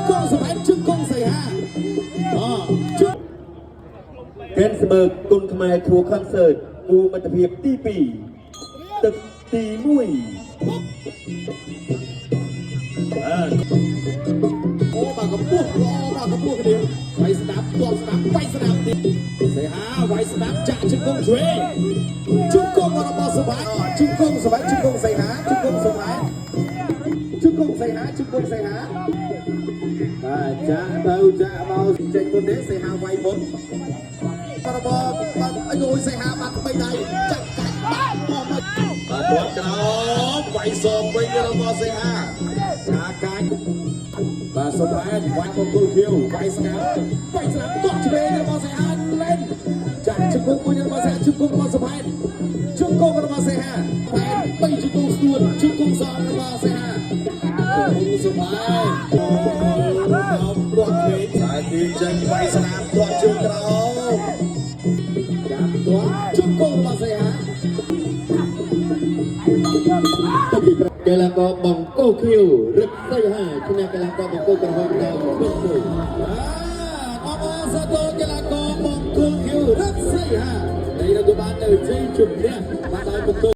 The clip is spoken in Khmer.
ង្គង់សម្ផែនជង្គង់សីហាអជង្គ កែនស្មើគុណខ្មែរធួ concert គូមិត្តភាពទី2ទឹកទី1 អូបាទកម្ពស់ល្អបាទកម្ពស់គ្នាវាយស្ដាប់ទាត់ស្ដាប់វាយស្ដាប់ទៀតសីហាវាយស្ដាប់ចាក់ជង្គង់ឆ្វេងជង្គង់របស់សម្ផែនជង្គង់សម្ផែនជង្គង់សីហាជង្គង់សម្ផែនជង្គង់សីហាជង្គង់សីហាបាទចាក់ទៅចាក់មកចេញមុននេះសីហាវាយមុនរបបបាទអីយសីហាបាត់ថ្មីដៃចាក់កាច់បាត់មកមកបាទទាត់ក្រោមវាយសងវិញរបស់សីហាចាកាច់ បាទសុផែនវាយបង្គោលខៀវវាយស្នាមវាយស្នាមទាត់ឆ្វេងរបស់សីហាលែនចាក់ជង្គង់មួយរបស់សីហាជង្គង់របស់សុផែនជង្គង់របស់សីហាផែនបីជង្គង់ស្ទួនជង្គង់សងរបស់សីហាជង្គង់សុផែនដល់ទាត់ឆ្វេងសាទីចេញវាយស្នាមទាត់ជើងក្រោមចាំទាត់ជង្គង់របស់សីហា កីឡាករបង្គោលខៀវរឹកសីហាឈ្នះកីឡាករបង្គោលក្រហមដោយពិតមួយ បាទអបអរសាទរកីឡាករបង្គោលខៀវរឹកសីហាដែលទទួលបាននៅជ័យជំនះបាទដោយបន្ទ